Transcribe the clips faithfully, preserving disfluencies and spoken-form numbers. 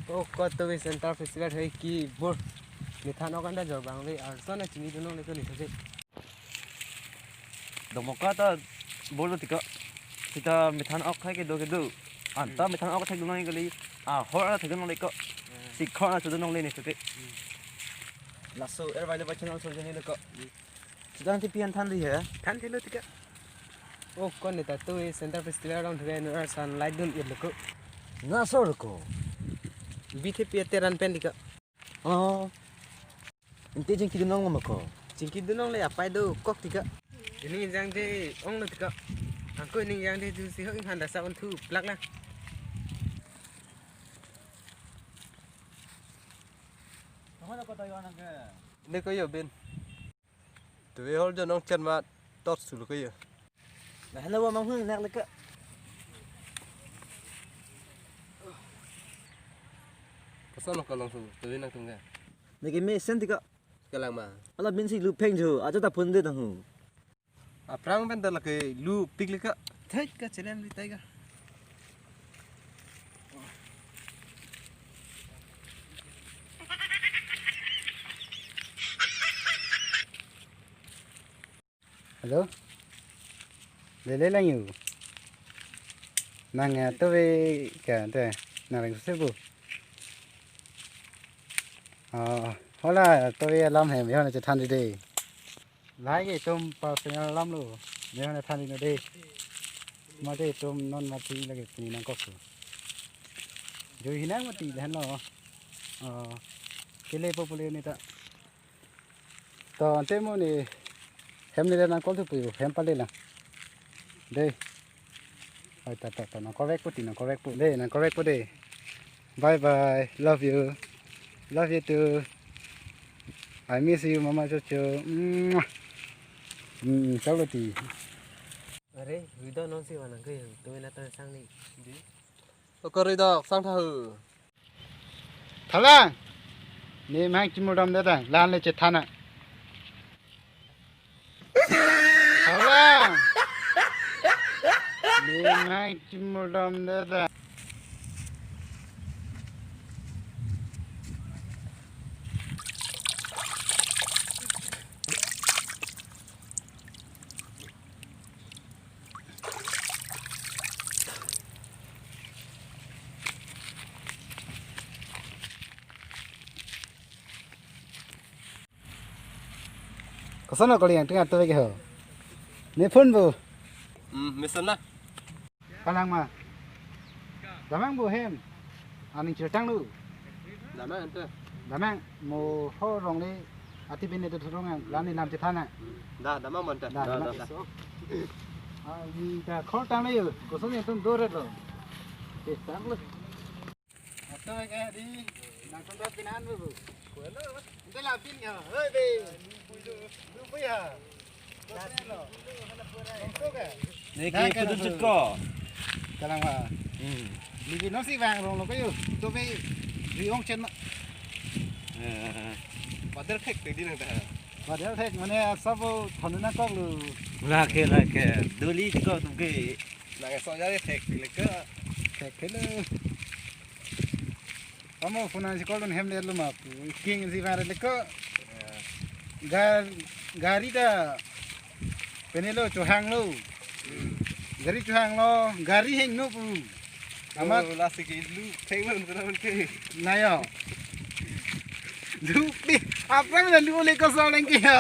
O, ko Towe Center Festival hai ke bor. Methan ok anta jor bang le, arson na chini dunong le ko ni thode. Domoka ta bor lo tika. Sita methan ok hai kedo kedo. Anta Hmm. methan ok thek dunong kali. Ah, hor ana thek dunong le ko. Hmm. Sikhor ana thek dunong le ni thode. Hmm. Laso er vai le ba channel so jeni le ko. Hmm. Sita ti pian than di he. Than thelo tika. O, ko ne ta Towe Center Festival along thek no arsan light dun ir le ko. Na so le ko. Bi the pi ate ran pen tika. Oh. Ante jingki dunong ma ko. Jingki dunong le apai do kok tika. Ining jang de ong lo tika. Angko ining jang de ju si ho in handa sa on thu plak na. Ne ko yo bin. Towe hol jo nong chen ma tot sul ko yo. Na hana wa mang hung nak le ka. Koson lo kalong su, Towe nangtum ke. Ne ke mesen tika. Kalang ma. Ala bin si lu peng jo, ajo ta pun de tang hu. Aphrang pen ta lake lu pik le ka. Thek ka chelen li tai ka. Hello. Lele lang yu. Nang ya Towe ka te, nang reng se bu. Oh, hola Towe alam he, me hona chethan di de. Lahai ke itum personal alam lo, me hona than di no de. Mate itum non mati lagi pini nangkok tu. Jui hinang mati lahan lo. Oh, kele po pule ni ta. To ante mo ni hem ni nang call tu pu hem pale lang. De. Oi ta ta ta nang call back po ti nang call back po de nang call back po de. Bye bye. Love you. Love you too. I miss you mama chocho. Mwah. Hmm, chalo ti. Are, video non si wanang ke tu na ta sang ni. Di. Okori dok sang thahu. Thalang. Ne mang chimul dam de dang, lan le chethan na. Thalang. Ne mang chimul dam de dang. Koson lo kali yang tengah tu lagi ho. Ne phone bu. Hmm, mesen na. Kalang ma. Damang bu hem. Aning chirtang lu. Damang ante. Damang mo ho rong le ati bin ne tu rong ang lani lam chethan na. Da, damang manta. Da, da, damang. Da. Ah, ni da khol tang le yo. Koson yang tum do ret lo. Eh, tang lo. Ato ke di, nang tum do pinan bu. Ante la pin ya. Hei be. Lu pu ya. Ne ke pudun chut ko. Kalang ma. Hmm. Ligi no si vang rong lo ko yo. To be ri ong chen ma. Eh. Padel thek te di nang ta. Padel thek mane sabo thon na kok lu. Lake lake. Doli ko tum ke. Nang so ja thek le ka. Thek ke lu. Amo phone si call dun hem le lo ma pu. King si vare le ko. Gar gari ta penelo chohang lo. Gari chohang lo, gari heng no pu. Amat. Oh, lasi ke lu theng lo nang ke. Na yo. Lu pi, aphrang na lu le ko sa leng ke yo.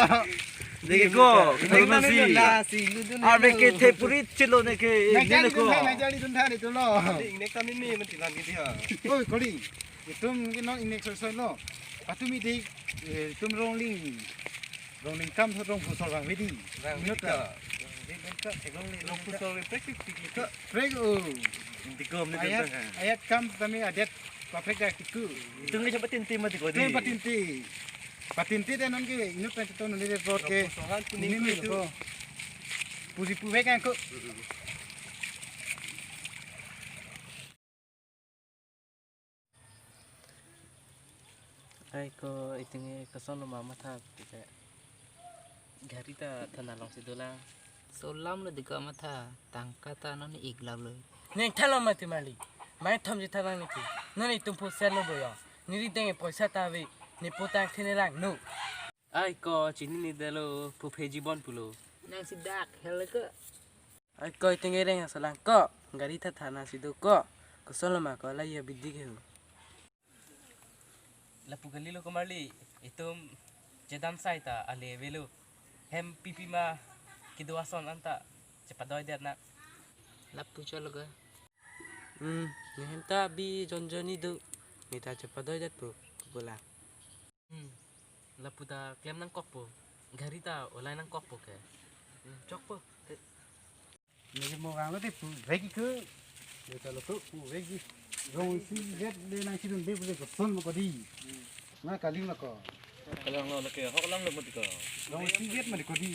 Lagi ko, kita nang si. Lasi lu dun. Abe ke the puri chilo ne ke. Na ne jali ko. Dun tha, na jali dun tha ni tu lo. Nek kami ni mati lagi dia. Oi, kori. Itum ke non inek soi soi lo. Patumi di, eh, itum rongling. Rongling kam tho rong pusol bang vedi. Bang vedi ka. Rong pusol le prek tik tik ka. Prek o. Di gom ni ayat, tentang ha. Ayat kam tami adet paprek dak tiku. Itum ke cepat tinti mati ko di. Itum patinti. Patinti de non ke inut na itum ni report ke. Rong pusol han kuning ini ku itu. Ko. Pusi pu vek ang ko. Ai ko itinge koson lo ma matha tika. Gari ta thana long si dolang. Solam lo dika matha, tangka ta non ik lap lo. Neng tha lo mati mali. Mai thom ji tha nang niki. Non itum phu sen lo bo yo. Neli deng poisa ta ave. Ne pu tang thene lang no. Ai ko chinine detlo, phu phe jibon pulo. Nang si dak hel ko. Ai ko itum ereng asalang ko. Gari tha tha nang si do ko. Koson lo ma ko la ya bidi ke ho. Lapu kali lo komarli, itum chedam sai ta ale avelo. Hem pipi ma kedo ason anta chepadoi det na. Lapu cholo ga. Hmm, ne hem ta bi jonjoni do. Ne ta chepadoi det po, kukulang. Hmm, lapu ta klem nangkokpo. Gari ta olai nangkokpo ke. Hmm, chokpo. Neli mo vanglo te pu vek ke. Le ta lo to pu vek. Rong isi vet le nang chidunde pu le koson mo ko di. Ma kaling lo ko. Kalang lo ke, hok lang lo mo di ko. Rong isi vet ma di ko di.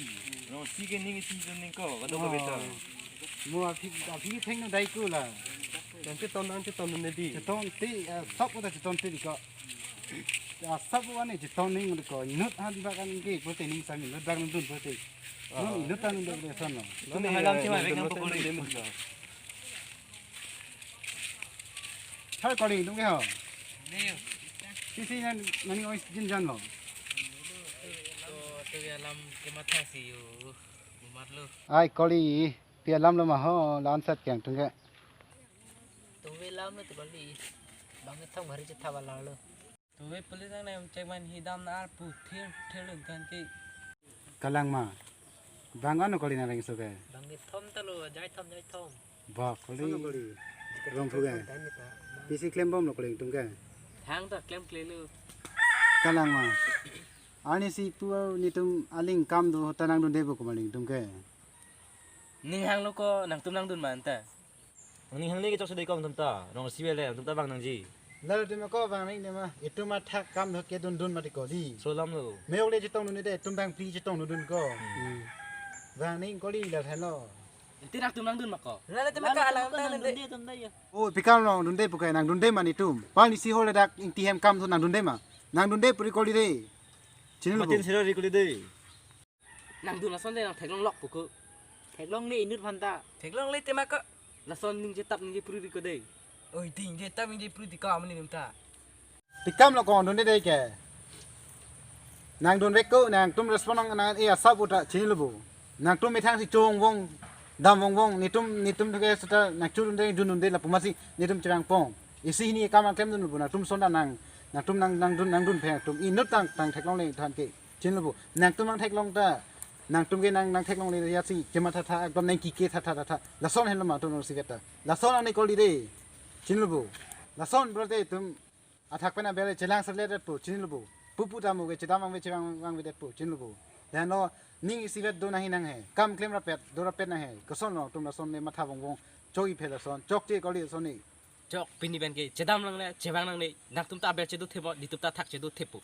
Rong isi ke ning isi ning ko, kado ko beta. Mo aphi aphi theng no dai ko la. Nang cheton nang cheton ne di. Cheton te, ah, sop ko ta cheton te di ko. Ah, sop ko ani cheton ning mo di ko. Inut han bak an ke ko te ning sami lo bak dun ko te. Non inut an dun de son lo. Tun halam chima vek nang pokori. Thar calling tung ke ho. Sisi nan nani oi jin jan lo. To, to ya lam ke matha si yo. Mumat lo. Ai koli, pi alam lo ma ho, lan sat keng tung ke. Tung ve lam lo to koli. Bang thong hari chetha bala lo. To ve police nang nem check man hidam na ar pu thir thir lun than ke. Kalang ma. Bang ano koli na reng so ke. Bang ni thom ta lo, jai thom, jai thom. Ba koli. Ano koli. Rong phu ke. Thom ta ni ta. Pisi klem bom lo koli tung ke. Thang ta klem kle lo. Kalang ma. Ani si pu netum aling kam do ta nang dunde bo ko maling tung ke. Ning hang lo ko nangtum nang dun man ta. Ning hang ni ke chok sedai kom tum ta. Rong si vele tum ta bang nangji. Lalo tum ko bang ning ne ma. Itum athak kam do ke dun dun ma di ko di. So lam lo. Me ok le chetong dun de tum bang pri chetong dun dun ko. Hmm. Bang ning koli la than lo. Inti nangtum nang dun ma ko. Lalo tum ka alang ta nang dun de tum ta ya. Oh, pikam rong dunde pu ke nang dunde ma netum. Pal ni si hol dak ingti hem kam so nang dunde ma. Nang dunde puri koli de. Chini lo. Matin sira ri koli de. Nang dun lason de nang theklong lok pu ko. Theklong le inut phanta. Theklong le tema ko. Lason ningje tap ningje puri ri ko de. Oi, ningje tap ningje puri ti ka mani nung ta. Pikam lo kong dunde de ke. Nang dun vek ko nangtum respond nang nang e asap uta chini lo bo. Nangtum methang si chong vong dam vong vong netum netum ke seta nang chu dunde dun dunde lapu masi netum cherang pong. Isi hini kam ang klem dun lo bo nangtum son da nang nangtum nang nang dun nang dun phe nangtum inut tang tang theklong le than ke. Chini lo bo. Nangtum nang theklong ta. Nangtum ke nang nang theklong le ya si kematha tha ekdom nang kike tha tha tha tha. Lason hen lo ma tum nang si veta. Lason ani koli de. Chini lo bo. Lason bro te tum athak pen abele chelang serlet po chini lo bo. Pupu tamu ke chedam ang ve chevang vang ve det po chini lo bo. Dan lo ning isi vet do nang hi nang he. Kam klem rapet do rapet nang he. Koson lo tum lason le matha vong vong. Chok i phe lason. Chokche koli lason ni. Chok pini pen ke chedam lang le chevang lang le. Nangtum ta abel chedo thepo, netum ta thak chedo thepo.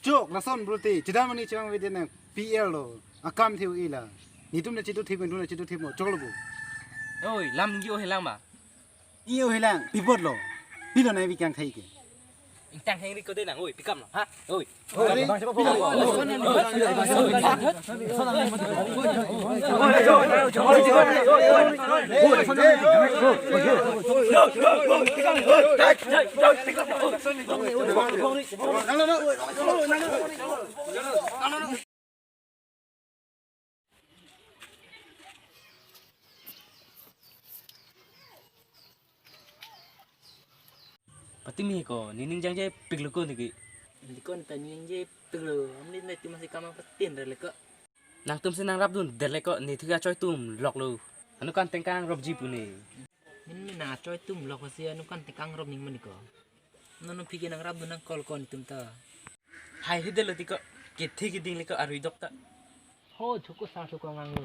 Chok, lason bro te, chedam ani chevang ve det nang P L lo, akam theu ila. Netum na chedo thep, netum na chedo thep mo, chok lo bo. Oi, lam ngi o helang ma. I o helang, pipot lo. Pilo na vi kang thai ke. Ingtang heng ri ko de nang, oi, pikam lo, ha? Oi. Oi, pi lo. Pati mi ko, nening jangje piklo ko niki. Dikon ta nening je piklo, amni na tima si kamang patin re le ko. Nangtum si nang rap dun det le ko, ne thika choi tum lok lo. Anu kan tengkang rop ji pu ne. Min min na choi tum lok si anu kan tengkang rop ning mani ko. Nono phi ke nang rap dun nang kol kon tum ta. Hai hi det lo ti ko, ke thi ke ding le ko arui dok ta. Ho, chuku sa chuku ngang lo.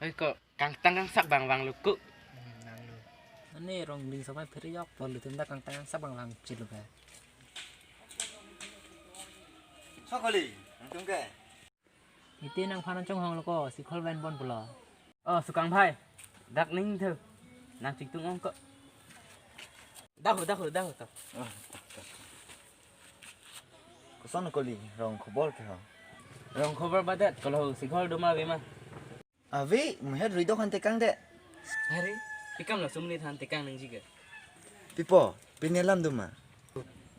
Ai ko, kangtang kangsak bang bang lo ko. Hmm, nang lo. Ani rong ling samai phiri yok pon lo tum ta kangtang kangsak bang lang chit lo ka. So koli, nangtum ke? Iti nangphan chonghong lo ko, sikhol ven bon pulo. Oh, Sukang bhai. Dak ning thu. Nang chingtung ong ko. Dahu, dahu, dahu to. Koson koli, rong khobor ke ho? Rong khobor badet, kalau sikhol doma vema. Ave, muhet ruidok han tekang de. Hari, pikam laso amonit han tekang nangji ke. Pipo, pini alam doma.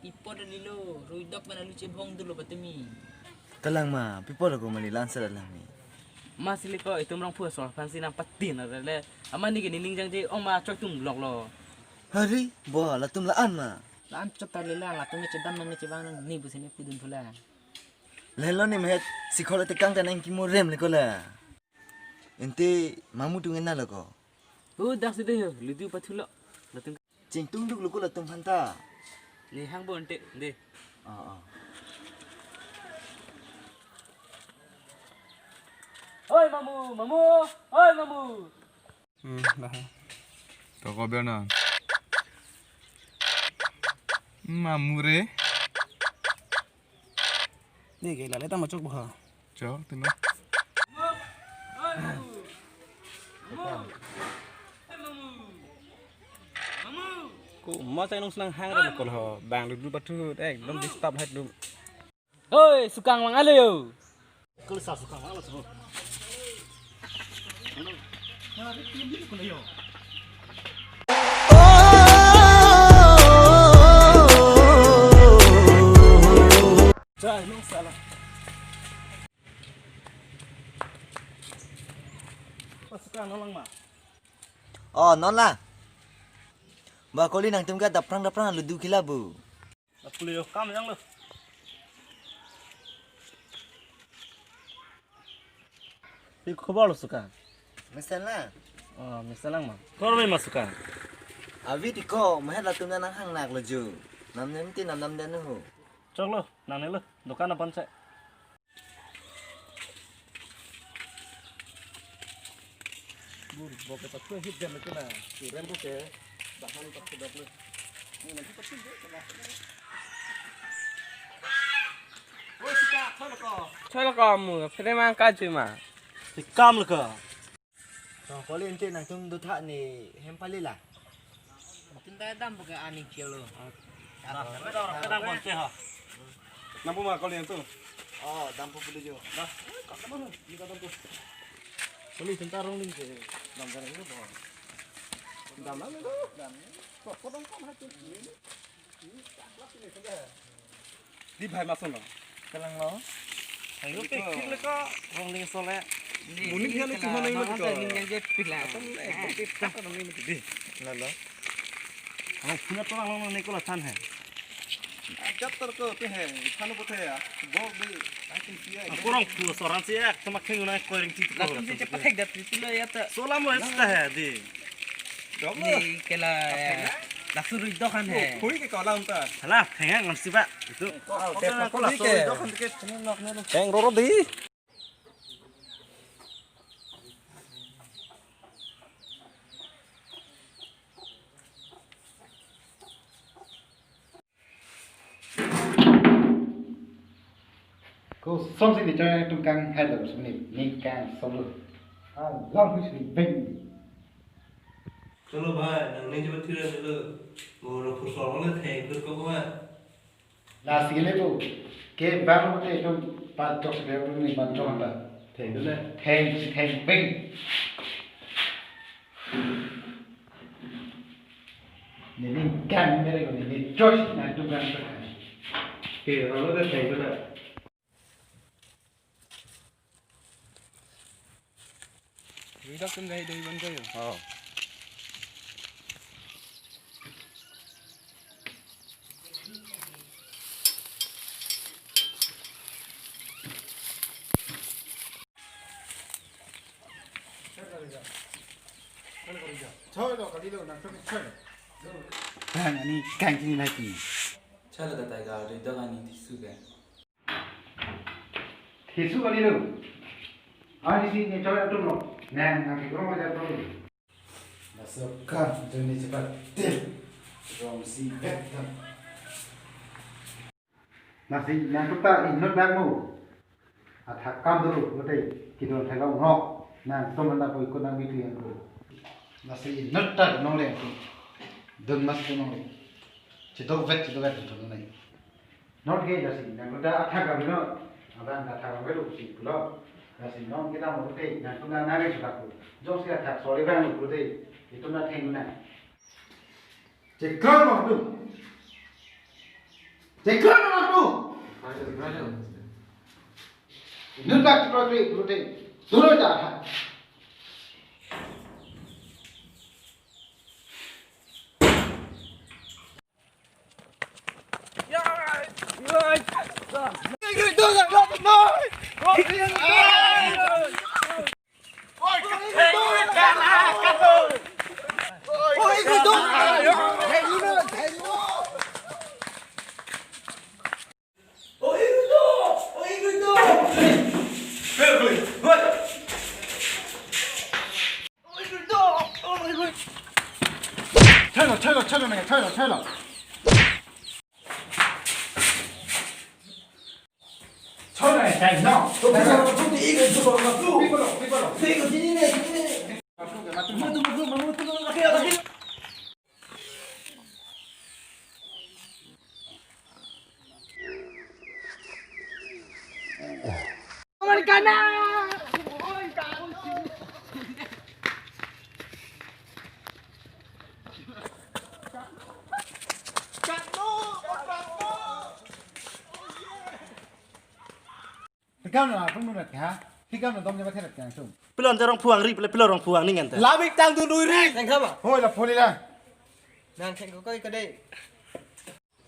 Pipo dan nilo, ruidok mana luce bong dulu patemi. Kalang ma, pipo laku mali lansa dalam ni. Mas liko itum rong phu asor aphan si nangpatin arele. Amat neke nening jangje ong ma choi tum lok lo. Hari, bo latum la-an ma. La-an chot ta lela, latum ke chedam nang ne chevang nang ni busi ne pudun thula. Lelo ni muhet, sikhol tekang ta nang kimo rem liko la. Ente mamu tungen na loko. Oh, dak sudah yo, ludu pathulo. Latum. Chingtung duk luku latum phanta. Ni hang bo ente, de. Ah, ah. Oi, mamu, mamu, oi, mamu. Hmm, dah. Toko biar na. Mamu re. Ni ke lale tama chok boha. Chok, tino. Ko ma chai nung senang hang ram kol ho. Bang dulu batu ekdom disturb hai dulu. Oi, sukang mang alo yo. Kol sa sukang mang alo so. Chai nung sala. Pasukan nolang ma. Oh, non la. Ba koli nangtum ke daprang daprang ludu kila bu. Apuli yo kam yang lo. Di khobor lo suka. Mister lang. Oh, mister lang ma. Kor me ma suka. Avi tiko, muhet latum nang hang nak lo ju. Nam nem ti nam nam den ho. Chok lo, nang ne lo, dukan aphan se. Bur, bo ke pathu hit dem ke na. Surem bo ke bahan pathu dok le. Ni nanti pathu dok na. Oi, sika, thoi lo ko. Thoi lo ko mu, phere mang ka ju ma. Sikam lo ko. Tong koli ente nangtum dotha ni hem pali la. Nangtum ta dam buka aning kilo. Nah, kita orang kadang konse ha. Nampu ma koli yang tu. Oh, dampo puluh jo. Dah, eh, kak mana? Ini kadang tu. Koli tenta rong ling ke. Dam garang itu, boh. Dam lama itu. Dam. Kok potong kok hati. Di bhai masuk lo. Kalang lo. Ayo, pikir le ko. Rong ling sole. Munik hali cuma nang lo ko. Ning yang jepit la. Asam le, pikir tak nang ni di. Lalo. Ang punya tulang long ni ko la than hai. Ajat tar ko te hai. Than ko te ya. Bo bi, I think siya. Ang kurang pu soran siya. Tama kheng na ko ring ti ko. Latum je pathek dat ti lo ya ta. Solam lo esta hai di. Ni kela, eh, laso ruidok han he. Khui ke kolam ta. Hala, thengang ngamsi ba. Itu. Oh, te pakol ke. Theng roro di. Ko som si ni choi tum kang hai lo sum ni, ni kang som lo. Ah, long hui si beng. Chalo bhai, nang ne jaba thira chalo. Mo na phusor le theng phir ko ba. La si le bo. Ke bang ko te tum pa chok se ko ni ban chok ba. Theng le. Theng si theng beng. Neli kan mere ko neli choice na tu kan ta. Ke, alo de thai ko da. Ruidok tum dai dai ban kayo. Oh. Choi lo, kali lo, nang choi, choi. Bang, ani kang chini lagi. Chalo ta taiga, ruidok ani thisu ke. Thisu kali lo. Ani si ni choi atum lo. Nang, nang kikrong aja atum lo. Masuk kan, joni cepat. Rong si bet kan. Lasi nang kuta inut bang mo. Athak kam dulu, kutai kidon thelo ngok. Nangtum anda pui kunang bitu yang dulu. Lasi inut ta nongle tu. Dun mas tu nongle. Chedok vet, chedok vet tu nongle. Not ke lasi nang kuta athak kam no. Abang athak kam lo si pulo. Lasi non kedam pulote, nangtum nang nangri sudak pu. Jongsi athak soli bang pulote, itum nang theng nang. Chekar lo tu. Chekar lo tu. Nun tak chekar lo pulote. Turun dah. Thelo, thelo, thelo, nang, thelo, thelo. Thelo, thelo, no. Tikam na pung nunat ha. Tikam na dom jaba therat kang sum. Pilon jarong phuang ri, pile pilon rong phuang ning anta. Labik tang dun dui ri. Tang sama. Hoi la pholi la. Nang thek ko koi kade.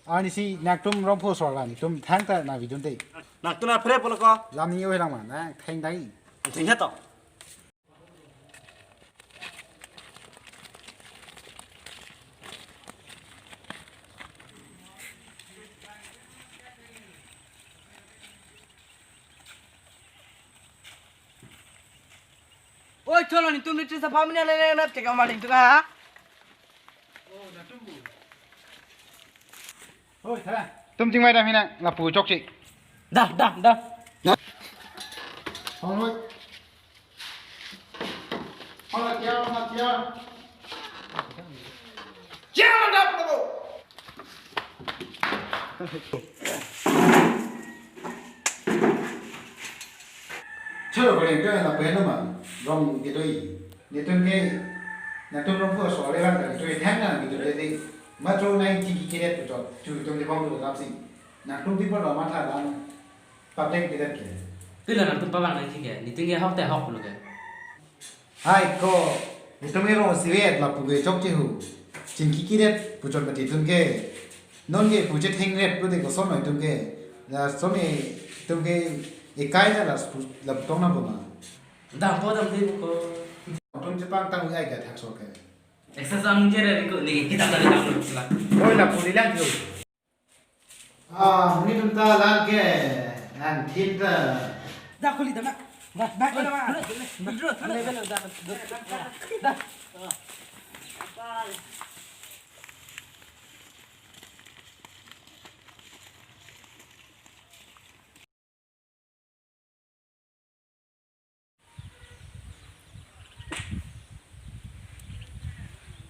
Ani si nangtum rongphu asor la nangtum thangta nangvidunde. Nangtum na phre pulo ko. Lam ni oi lang ma nang theng dai. Theng ha to. Oi, cholo, nangtum ni tisa pamina le le na teka maling tu ha. Tum chingvai dam hinang lapu chokche. Dah, dah, dah. Hong noi. Hong la tiar, hong la tiar. Tiar la dap dap. Cholo, boleh tu na penu ma. Rong gitu i. Nangtum ke, nangtum rongphu asor le bang kali, tu thang nang gitu dei. Matro nang chingki kiret tu chot, tu tum di bang tu lam si. Nangtum di pon lo matha lam, patek kiret ke. Pilo nangtum pabang nangji ke, nangtum ke hok te hok lo ke. Hai ko, nangtum ke rong siwet lapu ke chokche ho. Chingki kiret pu chot mati tum ke. Non ke pu chetheng ret pu de koson noi tum ke. Lason e tum ke ekai la la pu la pu tong nang bo ma. Dam po dam de ko. Tum chepangtang ai ga thak so ke. Exercise mung chere ko ni kita tadi dam lo sila. Oi lapu ni lang tu. Ah, ni tum ta lang ke. Ang thin ta. Dah kuli dah nak. Dah, dah, dah, dah. Dah, dah, dah.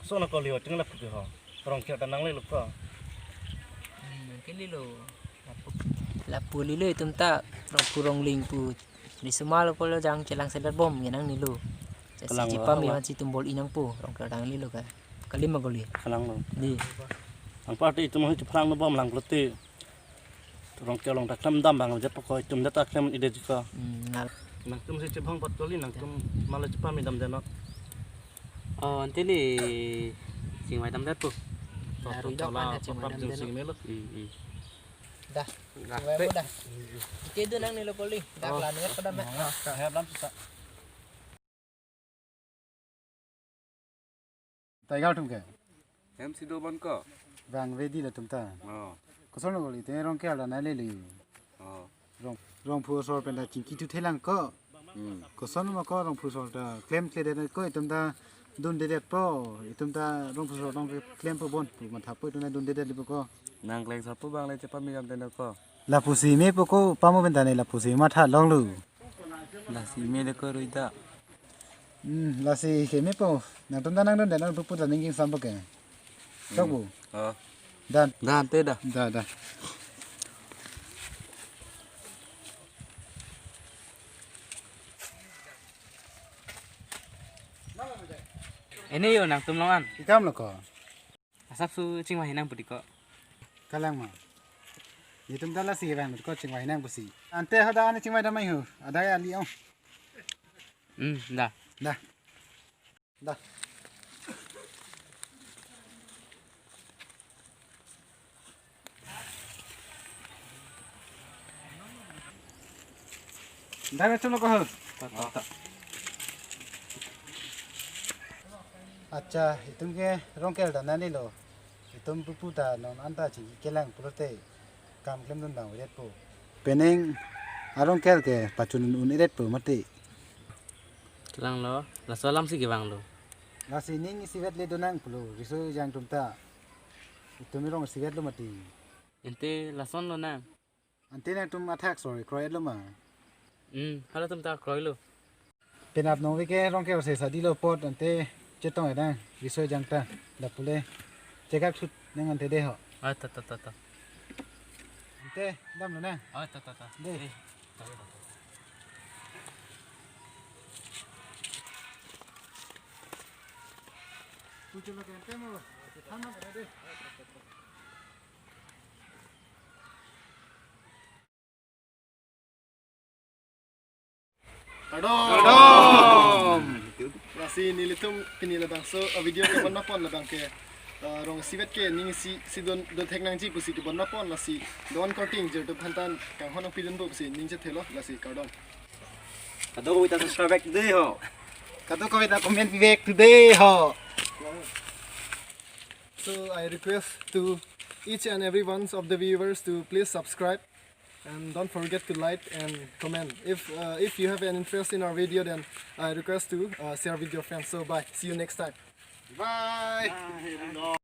Koson ko leo ting lapu ke ho. Rong ke ta nanglelo ko. Hmm, ke lelo. Lapu. Lapu lelo itum ta rongphu rongling pu. Di semal ko lo jang chelang selat bom ke nangnelo. Jasi kalang lo, chipami hawa. Han si tumbol inang pu rong ke nanglelo ka. Kalima goli. Kalang lo. Di. Ang party itum ho chiplang lo bom lang pulote. Rong ke long ta klem dam bang jat pokok itum data klem ide jiko. Hmm, nal. Nangtum si chibang pat kali nangtum mala chipami dam deno. Oh, ante ni chingvai dam det pu. To, to, to, la, chingvai dam deno. Hmm, hmm. Dah. Dah. Chingvai mo dah. Ite do nangnelo koli. Dak la nunget padam ya. Hep lam sisa. Taigal tum ke. Hem si do bon ko. Bang ready la tum ta. Oh. Koson lo koli te rong ke la na le le. Oh. Rong, rongphu asor pen ta chingki tu thelang ko. Hmm. Koson ma ko rongphu asor ta klemkle det ko itum ta dunde det po. Itum ta rongphu asor tong klem po bon pu matha po itum ta dunde det po ko. Nang kleng sar po bang le chepami dam det ko. Lapusi me po ko pamo pen ta ne lapusi matha longlo. Lasi me le ko rui ta. Hmm, lasi ke me po. Nangtum ta nang dunde nang pupu ta ning kingsam po ke. Sok bu. Oh. Dan. Dan te da. Da, da. Ene yo nangtum long an. Ikam lo ko. Asapso chingvai nang putiko. Kalang ma. Netum ta lasi vang ko chingvai nang pusi. Ante hadak ani chingvai damai ho. Ada ya li ong. Hmm, da. Da. Da. Dai macam lo ko ho. Accha, itum ke Rongker ta nangnelo. Itum pupu ta non anta chingki kelang pulote kam klemdun bang uret po. Penang a-Rongker ke pachun un-e ret po mati. Kelang lo, laso alam si kevang lo. Lasi ning isivet le donang pulo, riso ejang atum ta. Itum irong isivet lo mati. Ante lason lo nang. Ante nangtum athak sor kroi lo ma. Hmm, halatum ta kroi lo. Penap nong vike Rongker se sadi lo apot ante chetong edang riso ejang ta. Lapu le chekak sut nang ante de ho. Ah, ta, ta, ta, ta. Ante dam lo nang. Ah, ta, ta, ta. De. Eh, ta, ta, ta. Puchul lo ke ante mo. Than ma ka de. Kardom. Kardom. Lasi nelitum pini labangso, uh, video kebon nangpon labang ke, uh, rong isivet ke ning isi si don, don thek nangji pusi kebon nangpon lasi don korting jirtup aphan ta kanghon nangpidun po pusi ning chethelo lasi kardom. Kado-kave ta subscribe back today ho. Kado-kave ta comment back today ho. So I request to each and every one of the viewers to please subscribe and don't forget to like and comment. If, uh, if you have an interest in our video, then I request to, uh, share with your friends. So bye. See you next time. Bye.